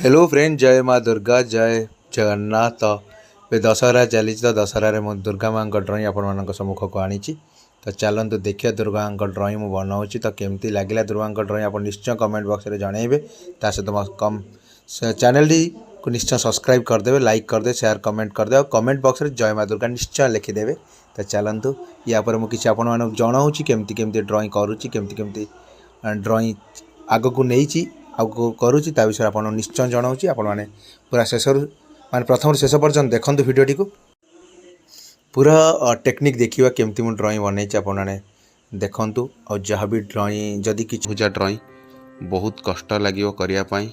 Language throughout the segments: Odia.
ହ୍ୟାଲୋ ଫ୍ରେଣ୍ଡ, ଜୟ ମା ଦୁର୍ଗା, ଜୟ ଜଗନ୍ନାଥ। ଏବେ ଦଶହରା ଚାଲିଛି, ତ ଦଶହରାରେ ମୁଁ ଦୁର୍ଗା ମାଙ୍କ ଡ୍ରଇଂ ଆପଣମାନଙ୍କ ସମ୍ମୁଖକୁ ଆଣିଛି। ତ ଚାଲନ୍ତୁ ଦେଖିବା ଦୁର୍ଗାଙ୍କ ଡ୍ରଇଂ ମୁଁ ବନାଉଛି। ତ କେମିତି ଲାଗିଲା ଦୁର୍ଗାଙ୍କ ଡ୍ରଇଂ, ଆପଣ ନିଶ୍ଚୟ କମେଣ୍ଟ ବକ୍ସରେ ଜଣାଇବେ। ତା ସହିତ ମୋ କମ୍ ଚ୍ୟାନେଲଟିକୁ ନିଶ୍ଚୟ ସବସ୍କ୍ରାଇବ୍ କରିଦେବେ, ଲାଇକ୍ କରିଦେବେ, ସେୟାର, କମେଣ୍ଟ କରିଦେବେ ଆଉ କମେଣ୍ଟ ବକ୍ସରେ ଜୟ ମା ଦୁର୍ଗା ନିଶ୍ଚୟ ଲେଖିଦେବେ। ତ ଚାଲନ୍ତୁ, ୟା ପରେ ମୁଁ କିଛି ଆପଣମାନଙ୍କୁ ଜଣାଉଛି କେମିତି କେମିତି ଡ୍ରଇଂ କରୁଛି, କେମିତି କେମିତି ଡ୍ରଇଂ ଆଗକୁ ନେଇଛି, ଆଗକୁ କରୁଛି, ତା ବିଷୟରେ ଆପଣଙ୍କୁ ନିଶ୍ଚୟ ଜଣାଉଛି। ଆପଣମାନେ ପୁରା ଶେଷରୁ, ମାନେ ପ୍ରଥମରୁ ଶେଷ ପର୍ଯ୍ୟନ୍ତ ଦେଖନ୍ତୁ ଭିଡ଼ିଓଟିକୁ। ପୁରା ଟେକ୍ନିକ୍ ଦେଖିବା କେମିତି ମୁଁ ଡ୍ରଇଂ ବନେଇଛି, ଆପଣମାନେ ଦେଖନ୍ତୁ। ଆଉ ଯାହା ବି ଡ୍ରଇଂ ଯଦି କିଛି ପୂଜା ଡ୍ରଇଂ ବହୁତ କଷ୍ଟ ଲାଗିବ କରିବା ପାଇଁ,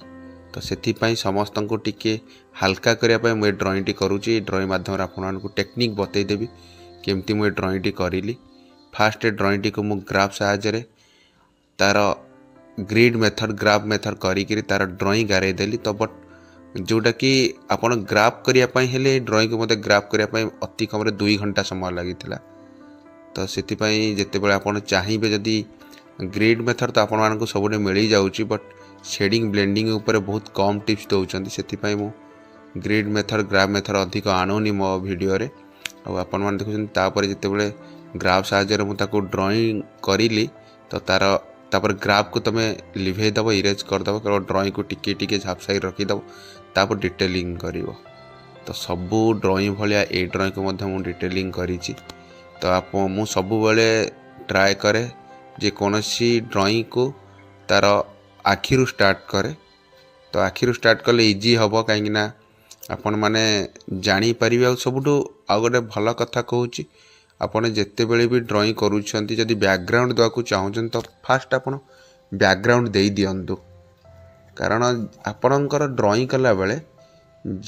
ତ ସେଥିପାଇଁ ସମସ୍ତଙ୍କୁ ଟିକେ ହାଲକା କରିବା ପାଇଁ ମୁଁ ଏ ଡ୍ରଇଂଟି କରୁଛି। ଏ ଡ୍ରଇଂ ମାଧ୍ୟମରେ ଆପଣମାନଙ୍କୁ ଟେକ୍ନିକ୍ ବତେଇଦେବି କେମିତି ମୁଁ ଏ ଡ୍ରଇଂଟି କରିଲି। ଫାଷ୍ଟ ଏ ଡ୍ରଇଂଟିକୁ ମୁଁ ଗ୍ରାଫ୍ ସାହାଯ୍ୟରେ ତା'ର ଗ୍ରିଡ୍ ମେଥଡ଼, ଗ୍ରାଫ୍ ମେଥଡ଼ କରିକିରି ତା'ର ଡ୍ରଇଂ ଗାରେଇ ଦେଲି। ତ ବଟ୍ ଯେଉଁଟାକି ଆପଣ ଗ୍ରାଫ୍ କରିବା ପାଇଁ ହେଲେ, ଏ ଡ୍ରଇଂକୁ ମୋତେ ଗ୍ରାଫ୍ କରିବା ପାଇଁ ଅତି କମ୍ରେ 2 ଘଣ୍ଟା ସମୟ ଲାଗିଥିଲା। ତ ସେଥିପାଇଁ ଯେତେବେଳେ ଆପଣ ଚାହିଁବେ, ଯଦି ଗ୍ରିଡ୍ ମେଥଡ଼ ତ ଆପଣମାନଙ୍କୁ ସବୁଠି ମିଳିଯାଉଛି, ବଟ୍ ସେଡ଼ିଂ, ବ୍ଲେଣ୍ଡିଂ ଉପରେ ବହୁତ କମ୍ ଟିପ୍ସ ଦେଉଛନ୍ତି। ସେଥିପାଇଁ ମୁଁ ଗ୍ରିଡ୍ ମେଥଡ଼, ଗ୍ରାଫ୍ ମେଥଡ଼ ଅଧିକ ଆଣୁନି ମୋ ଭିଡ଼ିଓରେ। ଆଉ ଆପଣମାନେ ଦେଖୁଛନ୍ତି, ତାପରେ ଯେତେବେଳେ ଗ୍ରାଫ୍ ସାହାଯ୍ୟରେ ମୁଁ ତାକୁ ଡ୍ରଇଂ କରିଲି, ତ ତା'ର ତାପରେ ଗ୍ରାଫ୍କୁ ତୁମେ ଲିଭେଇ ଦେବ, ଇରେଜ୍ କରିଦେବ, କେବଳ ଡ୍ରଇଂକୁ ଟିକେ ଟିକେ ଝାପସାଇ ରଖିଦେବ, ତାପରେ ଡିଟେଲିଂ କରିବ। ତ ସବୁ ଡ୍ରଇଂ ଭଳିଆ ଏଇ ଡ୍ରଇଂକୁ ମଧ୍ୟ ମୁଁ ଡିଟେଲିଂ କରିଛି। ତ ଆପଣ, ମୁଁ ସବୁବେଳେ ଟ୍ରାଏ କରେ ଯେ କୌଣସି ଡ୍ରଇଂକୁ ତା'ର ଆଖିରୁ ଷ୍ଟାର୍ଟ କରେ। ତ ଆଖିରୁ ଷ୍ଟାର୍ଟ କଲେ ଇଜି ହେବ, କାହିଁକିନା ଆପଣମାନେ ଜାଣିପାରିବେ। ଆଉ ସବୁଠୁ ଆଉ ଗୋଟେ ଭଲ କଥା କହୁଛି, ଆପଣ ଯେତେବେଳେ ବି ଡ୍ରଇଂ କରୁଛନ୍ତି, ଯଦି ବ୍ୟାକଗ୍ରାଉଣ୍ଡ ଦେବାକୁ ଚାହୁଁଛନ୍ତି, ତ ଫାଷ୍ଟ ଆପଣ ବ୍ୟାକଗ୍ରାଉଣ୍ଡ ଦେଇଦିଅନ୍ତୁ। କାରଣ ଆପଣଙ୍କର ଡ୍ରଇଂ କଲାବେଳେ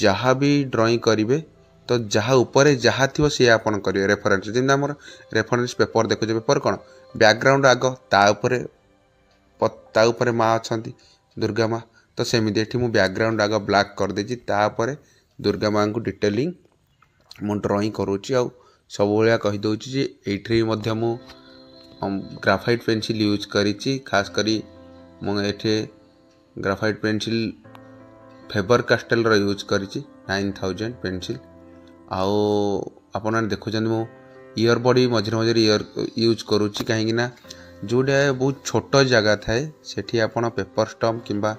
ଯାହା ବି ଡ୍ରଇଂ କରିବେ, ତ ଯାହା ଉପରେ ଯାହା ଥିବ ସିଏ ଆପଣ କରିବେ ରେଫରେନ୍ସ। ଯେମିତି ଆମର ରେଫରେନ୍ସ ପେପର୍ ଦେଖୁଛେ, ପେପର୍ କ'ଣ ବ୍ୟାକଗ୍ରାଉଣ୍ଡ ଆଗ, ତା ଉପରେ ମା ଅଛନ୍ତି, ଦୁର୍ଗା ମା। ତ ସେମିତି ଏଠି ମୁଁ ବ୍ୟାକଗ୍ରାଉଣ୍ଡ ଆଗ ବ୍ଲାକ୍ କରିଦେଇଛି, ତାପରେ ଦୁର୍ଗା ମାଙ୍କୁ ଡିଟେଲିଂ ମୁଁ ଡ୍ରଇଂ କରୁଛି। ଆଉ ସବୁଭଳିଆ କହିଦେଉଛି ଯେ ଏଇଥିରେ ବି ମଧ୍ୟ ମୁଁ ଗ୍ରାଫାଇଟ୍ ପେନସିଲ୍ ୟୁଜ୍ କରିଛି। ଖାସ୍ କରି ମୁଁ ଏଠି ଗ୍ରାଫାଇଟ୍ ପେନସିଲ୍ ଫେବର କାଷ୍ଟେଲର ୟୁଜ୍ କରିଛି, 9000 ପେନସିଲ୍। ଆଉ ଆପଣମାନେ ଦେଖୁଛନ୍ତି, ମୁଁ ଇୟର ବଡ଼ି ମଝିରେ ମଝିରେ ଇୟର ୟୁଜ୍ କରୁଛି, କାହିଁକିନା ଯେଉଁଟା ବହୁତ ଛୋଟ ଜାଗା ଥାଏ, ସେଠି ଆପଣ ପେପର୍ ଷ୍ଟମ୍ପ କିମ୍ବା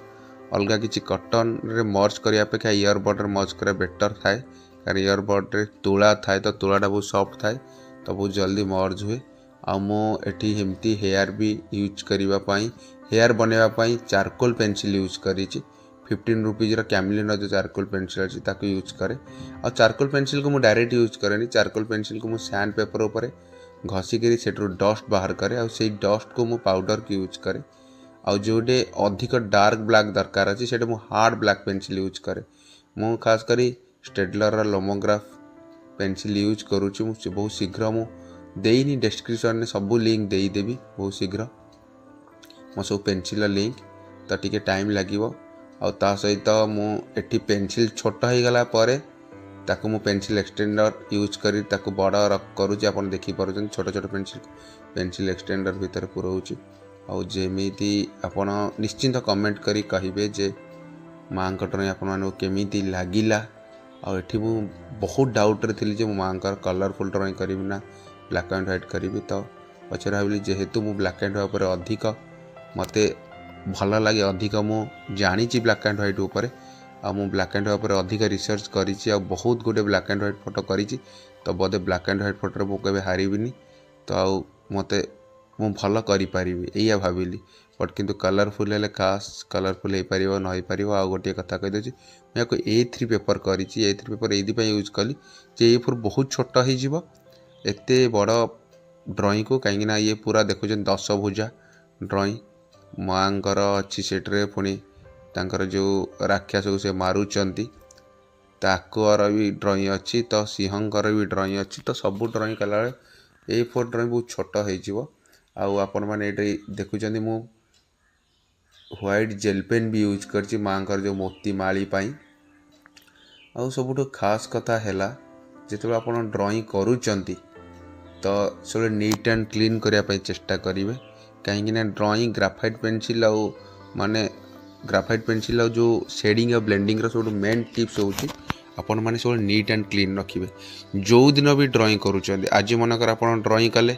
ଅଲଗା କିଛି କଟନରେ ମର୍ଜ କରିବା ଅପେକ୍ଷା ଇୟର ବଡ଼ରେ ମର୍ଜ କରିବା ବେଟର୍ ଥାଏ। କାରଣ ଇୟର ବଡ଼ରେ ତୁଳା ଥାଏ, ତ ତୁଳାଟା ବହୁତ ସଫ୍ଟ ଥାଏ, ତ ବହୁତ ଜଲ୍ଦି ମର୍ଜ ହୁଏ। ଆଉ ମୁଁ ଏଠି ଏମିତି ହେୟାର ବି ୟୁଜ୍ କରିବା ପାଇଁ, ହେୟାର ବନେଇବା ପାଇଁ ଚାରକୋଲ୍ ପେନସିଲ୍ ୟୁଜ୍ କରିଛି। 15 ରୁପିଜ୍ର କ୍ୟାମଲିନ୍ର ଯେଉଁ ଚାରକୋଲ୍ ପେନସିଲ୍ ଅଛି, ତାକୁ ୟୁଜ୍ କରେ। ଆଉ ଚାରକୋଲ୍ ପେନସିଲ୍କୁ ମୁଁ ଡାଇରେକ୍ଟ ୟୁଜ୍ କରେନି। ଚାରକୋଲ୍ ପେନସିଲ୍କୁ ମୁଁ ସ୍ୟାଣ୍ଡ ପେପର୍ ଉପରେ ଘଷିକିରି ସେଠାରୁ ଡଷ୍ଟ ବାହାର କରେ ଆଉ ସେଇ ଡଷ୍ଟକୁ ମୁଁ ପାଉଡ଼ରକୁ ୟୁଜ୍ କରେ। ଆଉ ଯେଉଁଠି ଅଧିକ ଡାର୍କ ବ୍ଲାକ୍ ଦରକାର ଅଛି, ସେଇଠି ମୁଁ ହାର୍ଡ଼ ବ୍ଲାକ୍ ପେନସିଲ୍ ୟୁଜ୍ କରେ। ମୁଁ ଖାସ୍ କରି ଷ୍ଟେଡଲରର ଲୋମୋଗ୍ରାଫ ପେନସିଲ୍ ୟୁଜ୍ କରୁଛି। ମୁଁ ବହୁତ ଶୀଘ୍ର, ମୁଁ ଦେଇନି, ଡେସ୍କ୍ରିପସନ୍ରେ ସବୁ ଲିଙ୍କ୍ ଦେଇଦେବି ବହୁତ ଶୀଘ୍ର ମୋ ସବୁ ପେନସିଲ୍ର ଲିଙ୍କ୍। ତ ଟିକେ ଟାଇମ୍ ଲାଗିବ। ଆଉ ତା ସହିତ ମୁଁ ଏଠି ପେନସିଲ୍ ଛୋଟ ହେଇଗଲା ପରେ ତାକୁ ମୁଁ ପେନସିଲ୍ ଏକ୍ସଟେଣ୍ଡର ୟୁଜ୍ କରି ତାକୁ ବଡ଼ କରୁଛି। ଆପଣ ଦେଖିପାରୁଛନ୍ତି, ଛୋଟ ଛୋଟ ପେନସିଲ୍ ପେନସିଲ୍ ଏକ୍ସଟେଣ୍ଡର ଭିତରେ ପୁରଉଛି। ଆଉ ଯେମିତି ଆପଣ ନିଶ୍ଚିନ୍ତ କମେଣ୍ଟ କରି କହିବେ ଯେ ମାଆଙ୍କ ଡ୍ରଇଂ ଆପଣମାନଙ୍କୁ କେମିତି ଲାଗିଲା। ଆଉ ଏଠି ମୁଁ ବହୁତ ଡାଉଟ୍ରେ ଥିଲି ଯେ ମୁଁ ମାଆଙ୍କର କଲରଫୁଲ୍ ଡ୍ରଇଂ କରିବି ନା ବ୍ଲାକ୍ ଆଣ୍ଡ ହ୍ୱାଇଟ୍ କରିବି। ତ ପଛରେ ଭାବିଲି, ଯେହେତୁ ମୁଁ ବ୍ଲାକ୍ ଆଣ୍ଡ ହ୍ୱାଇଟ୍ ଉପରେ ଅଧିକ ମୋତେ ଭଲ ଲାଗେ, ଅଧିକ ମୁଁ ଜାଣିଛି ବ୍ଲାକ୍ ଆଣ୍ଡ ହ୍ୱାଇଟ୍ ଉପରେ, ଆଉ ମୁଁ ବ୍ଲାକ୍ ଆଣ୍ଡ ହ୍ୱାଇଟ୍ ଉପରେ ଅଧିକ ରିସର୍ଚ୍ଚ କରିଛି ଆଉ ବହୁତ ଗୁଡ଼ିଏ ବ୍ଲାକ୍ ଆଣ୍ଡ ହ୍ୱାଇଟ୍ ଫଟୋ କରିଛି, ତ ବୋଧେ ବ୍ଲାକ୍ ଆଣ୍ଡ ହ୍ୱାଇଟ୍ ଫଟୋରେ ମୁଁ କେବେ ହାରିବିନି, ତ ଆଉ ମୋତେ ମୁଁ ଭଲ କରିପାରିବି, ଏଇଆ ଭାବିଲି। ବଟ୍ କିନ୍ତୁ କଲରଫୁଲ୍ ହେଲେ ଖାସ୍ କଲରଫୁଲ୍ ହେଇପାରିବ ନ ହେଇପାରିବ। ଆଉ ଗୋଟିଏ କଥା କହିଦେଉଛି, ମୁଁ ୟାକୁ ଏ3 ପେପର୍ କରିଛି। ଏ3 ପେପର୍ ଏଇଥିପାଇଁ ୟୁଜ୍ କଲି ଯେ ଏ4 ବହୁତ ଛୋଟ ହେଇଯିବ ଏତେ ବଡ଼ ଡ୍ରଇଂକୁ, କାହିଁକିନା ଇଏ ପୁରା ଦେଖୁଛନ୍ତି 10 ଭୁଜା ଡ୍ରଇଂ ମାଆଙ୍କର ଅଛି। ସେଠିରେ ପୁଣି ତାଙ୍କର ଯେଉଁ ରାକ୍ଷସକୁ ସେ ମାରୁଛନ୍ତି, ତାଙ୍କର ବି ଡ୍ରଇଂ ଅଛି, ତ ସିଂହଙ୍କର ବି ଡ୍ରଇଂ ଅଛି। ତ ସବୁ ଡ୍ରଇଂ କଲାବେଳେ ଏ4 ଡ୍ରଇଂ ବହୁତ ଛୋଟ ହେଇଯିବ। ଆଉ ଆପଣମାନେ ଏଇଠି ଦେଖୁଛନ୍ତି, ମୁଁ ହ୍ୱାଇଟ୍ ଜେଲ୍ ପେନ୍ ବି ୟୁଜ୍ କରିଛି ମାଆଙ୍କର ଯେଉଁ ମୋତି ମାଳି ପାଇଁ। ଆଉ ସବୁଠୁ ଖାସ୍ କଥା ହେଲା, ଯେତେବେଳେ ଆପଣ ଡ୍ରଇଂ କରୁଛନ୍ତି, ତ ସବୁବେଳେ ନିଟ୍ ଆଣ୍ଡ କ୍ଲିନ୍ କରିବା ପାଇଁ ଚେଷ୍ଟା କରିବେ, କାହିଁକିନା ଡ୍ରଇଂ ଗ୍ରାଫାଇଟ୍ ପେନସିଲ୍ ଆଉ ମାନେ ଗ୍ରାଫାଇଟ୍ ପେନସିଲ୍ ଆଉ ଯେଉଁ ସେଡ଼ିଂ ଆଉ ବ୍ଲେଣ୍ଡିଂର ସବୁଠୁ ମେନ୍ ଟିପ୍ସ ହେଉଛି, ଆପଣମାନେ ସବୁବେଳେ ନିଟ୍ ଆଣ୍ଡ କ୍ଲିନ୍ ରଖିବେ ଯେଉଁଦିନ ବି ଡ୍ରଇଂ କରୁଛନ୍ତି। ଆଜି ମନେକର ଆପଣ ଡ୍ରଇଂ କଲେ,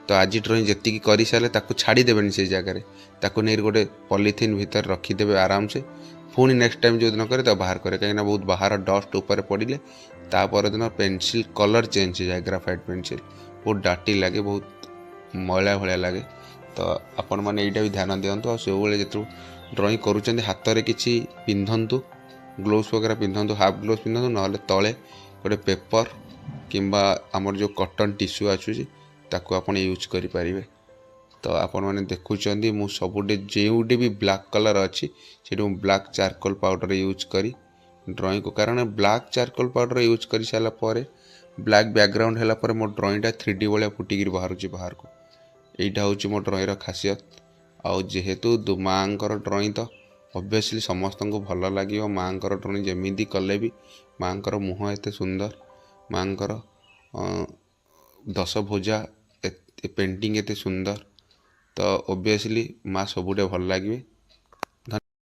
ତ ଆଜି ଡ୍ରଇଂ ଯେତିକି କରିସାରିଲେ ତାକୁ ଛାଡ଼ିଦେବେନି ସେଇ ଜାଗାରେ, ତାକୁ ନେଇକି ଗୋଟେ ପଲିଥିନ୍ ଭିତରେ ରଖିଦେବେ ଆରାମସେ। ପୁଣି ନେକ୍ସଟ ଟାଇମ୍ ଯେଉଁଦିନ କରେ ତାକୁ ବାହାର କରେ, କାହିଁକିନା ବହୁତ ବାହାର ଡଷ୍ଟ ଉପରେ ପଡ଼ିଲେ ତା ପରଦିନ ପେନସିଲ୍ କଲର୍ ଚେଞ୍ଜ ହେଇଯାଏ। ଗ୍ରାଫାଇଟ୍ ପେନସିଲ୍ ବହୁତ ଡାଟି ଲାଗେ, ବହୁତ ମଇଳା ଭଳିଆ ଲାଗେ। ତ ଆପଣମାନେ ଏଇଟା ବି ଧ୍ୟାନ ଦିଅନ୍ତୁ। ଆଉ ସବୁବେଳେ ଯେତେବେଳେ ଡ୍ରଇଂ କରୁଛନ୍ତି, ହାତରେ କିଛି ପିନ୍ଧନ୍ତୁ, ଗ୍ଲୋଭ୍ସ ବଗେରା ପିନ୍ଧନ୍ତୁ, ହାଫ୍ ଗ୍ଲୋଭ୍ସ ପିନ୍ଧନ୍ତୁ, ନହେଲେ ତଳେ ଗୋଟେ ପେପର୍ କିମ୍ବା ଆମର ଯେଉଁ କଟନ୍ ଟିସ୍ୟୁ ଆସୁଛି ତାକୁ ଆପଣ ୟୁଜ୍ କରିପାରିବେ। ତ ଆପଣମାନେ ଦେଖୁଛନ୍ତି, ମୁଁ ସବୁଠି ଯେଉଁଠି ବି ବ୍ଲାକ୍ କଲର୍ ଅଛି ସେଠି ମୁଁ ବ୍ଲାକ୍ ଚାରକୋଲ୍ ପାଉଡ଼ର ୟୁଜ୍ କରି ଡ୍ରଇଂକୁ, କାରଣ ବ୍ଲାକ୍ ଚାରକୋଲ୍ ପାଉଡ଼ର ୟୁଜ୍ କରିସାରିଲା ପରେ ବ୍ଲାକ୍ ବ୍ୟାକଗ୍ରାଉଣ୍ଡ ହେଲା ପରେ ମୋ ଡ୍ରଇଂଟା 3D ଭଳିଆ ଫୁଟିକିରି ବାହାରୁଛି ବାହାରକୁ। ଏଇଟା ହେଉଛି ମୋ ଡ୍ରଇଂର ଖାସିୟତ। ଆଉ ଯେହେତୁ ମାଆଙ୍କର ଡ୍ରଇଂ, ତ ଅବଭିୟସଲି ସମସ୍ତଙ୍କୁ ଭଲ ଲାଗିବ। ମାଆଙ୍କର ଡ୍ରଇଂ ଯେମିତି କଲେ ବି, ମାଆଙ୍କର ମୁହଁ ଏତେ ସୁନ୍ଦର, ମାଆଙ୍କର ଦଶଭୁଜା ପେଣ୍ଟିଂ ଏତେ ସୁନ୍ଦର, ତ ଅବଭିୟସଲି ମା ସବୁଠି ଭଲ ଲାଗିବେ।